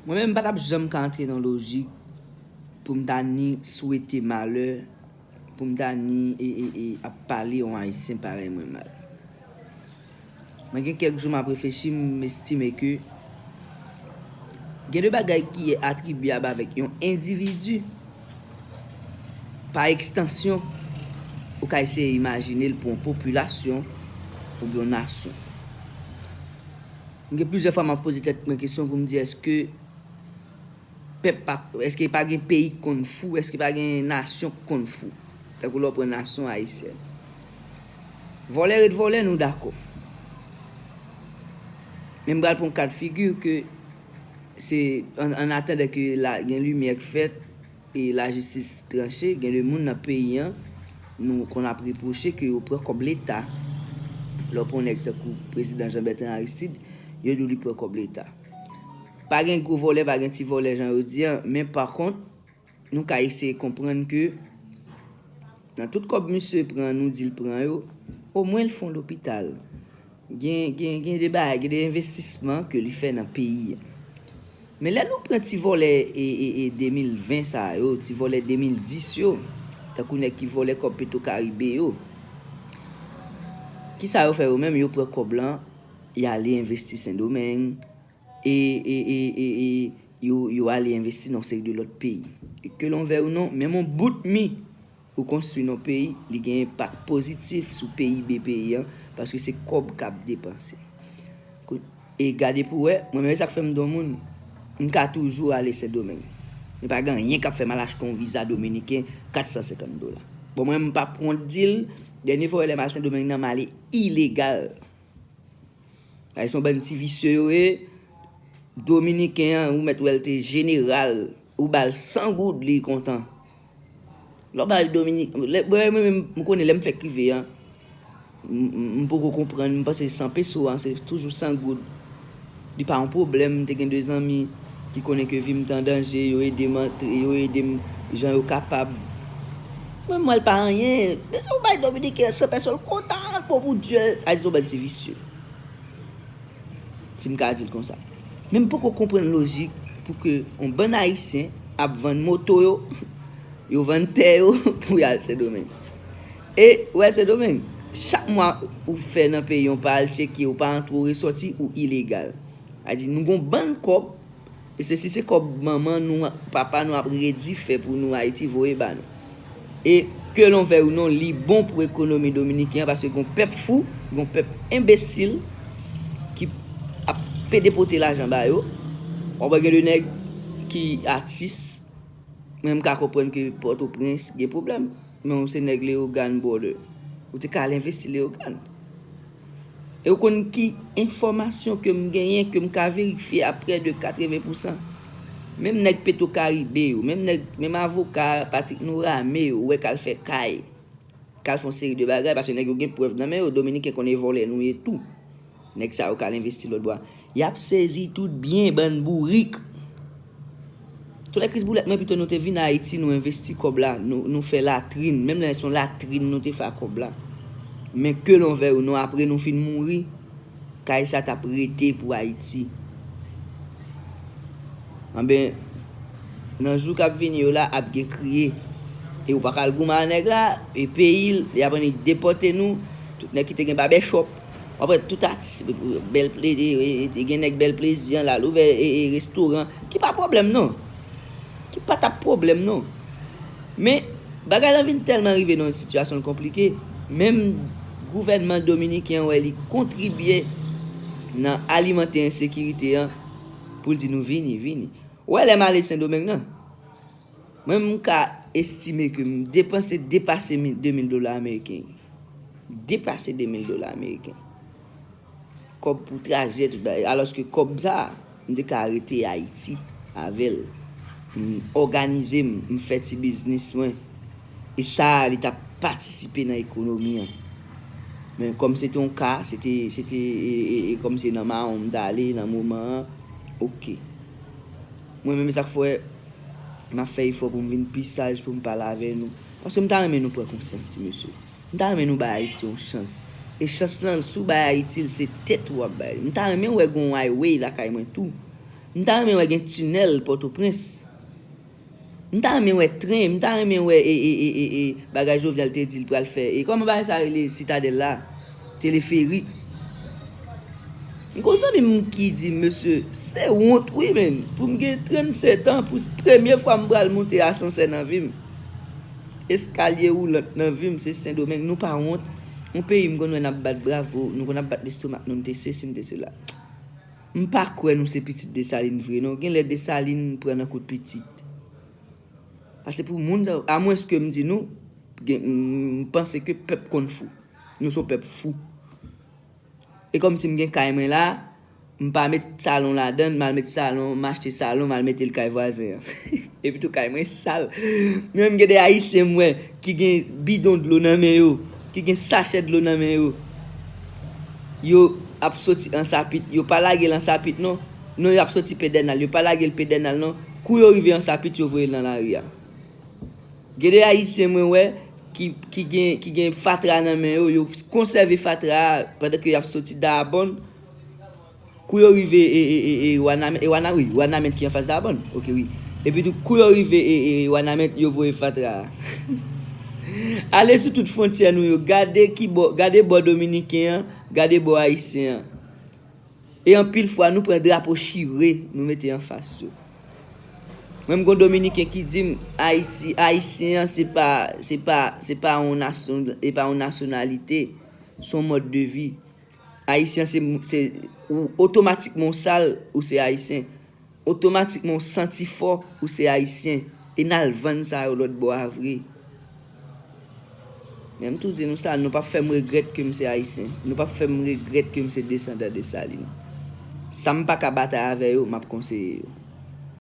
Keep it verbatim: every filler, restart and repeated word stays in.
Mwen menm, m pa t ap janm ka antre nan lojik pou m ta ni swete malè, pou m ta ni e, e, e ap pale yon Ayisyen parèy mwen mal. Mwen gen kèk jou m ap reflechi, m estime ke gen de bagay ki atribiyab avèk yon endividi. Pa ekstansyon, ou ka eseye imajine l pou yon popilasyon oubyen yon nasyon. M gen plizyè fwa m ap poze tèt mwen kesyon pou m di, èske pèp pa, èske pa gen peyi k konn fou, èske pa gen nasyon k konn fou? Tankou lè w pran nasyon ayisyèn. Vòlè ret vòlè, nou dakò. Men m pral pran ka de figi ke se an, an atandan ke la, gen limyè k fèt e lajistis tranche, gen de moun nan peyi an, nou konn ap repwoche ke yo pran kòb Leta. Lè w pran yon nèg tankou prezidan Jean Bertrand Aristide, yo di w li pran kòb Leta. Pa gen gwo vòlè, pa gen ti vòlè jan yo di an, men pa kont, nou ka eseye konprann ke nan tout kòb misye pran, nou di l pran yo, omwen l fè yon lopital. Gen, gen, gen de bagay, gen de envestisman ke li fè nan peyi a. Men lè nou pran ti vòlè e, e, e de mil ven sa yo, ti vòlè de mil dis yo, tankou nèg ki vòlè kòb Petro Caribe yo, kisa yo fè yo menm? Yo pran kòb lan, y ale envesti Sendomeng, e, e, e, e, e yo, yo ale envesti nan seri de lòt peyi. E ke l vle ou non, menm yon bout mi ou konstwi nan peyi, li gen enpak pozitif sou P I B peyi an, paske se kòb k ap depanse. Kou-, e gade pou wè, mwen menm, e sa k fè m don moun, m ka toujou ale Sendomeng. Men pa gen anyen k ap fè m al achte yon viza dominiken kat san senkant dola. Bon, mwen, m p ap wont di l, dènye fwa lè m al Sendomeng nan, m ale ilegal. Ay, se yon bann ti visye yo ye. Dominiken an, ou mèt wè l te jeneral, ou ba l san goud, li kontan. Lè w ba l Dominik, lè, mwen, mwen menm, m konnen lè m fèk rive an, m, m, m poko konprann, m panse san peso an, se toujou san goud. Li pa yon pwoblèm, m te gen de zanmi ki konnen ke vi m te an danje, yo ede m antre, yo ede m jan yo kapab. Mwen, mwen, l pa anyen. Men si w bay Dominiken an san peso, l kontan, l bon pou Dye. Ay, se yon bann ti visye. Si m ka di l konsa. Men m poko konprann lojik pou ke yon bann Ayisyen ap vann moto yo, yo vann tè yo pou y al Sendomeng. E, ou wè Sendomeng, chak mwa ou fè nan peyi, ou pa al tcheke, ou pa antre, ou resòti, ou ilegal. Sa di, nou gon bann kòb, e se si se kòb manman nou, papa nou ap redi fè pou nou Ayiti voye ba nou. E ke l vle ou non, li bon pou ekonomi dominiken an, paske gon pèp fou, gon pèp enbesil ki ap pede pote lajan ba yo. W ap wè gen de nèg ki atis, mwen m ka konprann ke Pòtoprens gen pwoblèm, men w se nèg Leyogàn border. Ou te ka al envesti Leyogàn. E w konn ki enfòmasyon ke m genyen, ke m ka verifye a prè de katreven pousan? Menm nèg Petro Caribe yo, menm nèg, menm avoka Patrick Norame yo, ou wè k al fè kay, k al fè yon seri de bagay, paske nèg yo gen prèv nan men yo, Dominiken konnen vòlè nou ye tou. Nèg sa yo k al envesti lòt bò a. Y ap sezi tout byen, bann bourik. Tout lè Kris Boulèt, mwen pito nou te vin Ayiti, nou envesti kòb la, nou, nou fè latrin, menm lè se yon latrin nou te fè ak kòb la. Men ke l vle ou non, apre nou fin mouri, kay sa t ap rete pou Ayiti. Anben, nan jou k ap vini yo la, ap gen kriye. E ou pa ka al goumen a nèg la, e peyi l, y ap annik depòte nou, tout nèg ki te gen babèchòp. Apre tout atis, bèl ple-, e, e, e, gen nèg Bèl Plezi an la, l ouvè, e, e, restoran, ki pa pwoblèm non. Ki pa t ap pwoblèm non. Men, bagay la vin tèlman rive nan yon sitiyasyon konplike, menm gouvènman dominiken an wè li kontribye nan alimante ensekirite an pou l di nou vini, vini. Ou wè lè m ale Sendomeng nan, mwen m ka estime ke m depanse depase mi-, de mil dola ameriken. Depase de mil dola ameriken. Kòb pou trajè, tout bagay. Alòske kòb sa, m te ka rete Ayiti avè l. M òganize m, m fè ti biznis mwen. E sa, li t ap patisipe nan ekonomi an. Men kòm se te yon ka, se te, se te, e, e, e kòm se nan mawon m t ale nan moman an, oke. Mwen menm, e sa k fè m ap fè efò pou m vin pi saj, pou m pale avè nou. Paske m ta renmen nou pran konsyans, ti mesye. M ta renmen nou bay Ayiti yon chans. E chans lan, si w bay Ayiti l, se tèt ou w ap bay li. M ta renmen wè gon highway lakay mwen tou. M ta renmen wè gen tinèl Pòtoprens. M ta renmen wè tren, m ta renmen wè e, e, e, e, e bagay Jovenel te di l pral fè. E kòman bagay sa rele Sitadèl la? Teleferik. M gon zanmi m ki di, mesye, se wont wi, men. Pou m gen trannset an, pou premye fwa m pral monte asansè nan vi m. Eskalye woulant nan vi m, se Sendomeng. Nou pa wont. Yon peyi m konn wè n ap bat bravo, nou konn ap bat lestomak nou, nou te sesi, nou te sela. M pa kwè nou se pitit Desalin vre, non. Genlè Desalin pran nan kout pitit. Paske pou moun sa yo, amwenske m di nou, gen, m, m panse ke pèp konn fou. Nou se yon pèp fou. E kòmsi m gen kay mwen la, m pa met salon ladan l, m al met salon, m achte salon, m al mete l kay vwazen an. Epi tou kay mwen sal. Menm gen de Ayisyen m wè ki gen bidon dlo nan men yo, ki gen sachè dlo nan men yo. Yo ap soti Ansapit, yo pa lage l Ansapit non. Non, yo ap soti Pedènal, yo pa lage l Pedènal non. Kou yo rive Ansapit, yo voye l nan lari a. Gen de Ayisyen mwen wè ki, ki gen, ki gen fatra nan men yo, yo konsève fatra a pandan ke y ap soti Dayabòn. Kou yo rive e, e, e, e Wanament, e Wana, wi, Wanament ki anfas Dayabòn. Ok, wi. Epi tou, kou yo rive e, e, e Wanament, yo voye fatra a. Ale sou tout fwontyè nou yo, gade ki bò, gade bò dominiken an, gade bò ayisyen an. E anpil fwa, nou pran drapo chire, nou mete anfas yo. Mwen, m gon dominiken ki di m, Ayiti, ayisyen an, se pa, se pa, se pa yon nasyon, se pa yon nasyonalite, se yon mòd de vi. Ayisyen, se, se, ou otomatikman w sal, ou se ayisyen. Otomatikman, w santi fò, ou se ayisyen. E n al vann sa yo lòt bò a vre. Men m tou di nou sa, nou p ap fè m regrèt ke m se ayisyen. Nou p ap fè m regrèt ke m se desandan Desalin. Sa m pa ka batay avè yo, m ap konseye yo.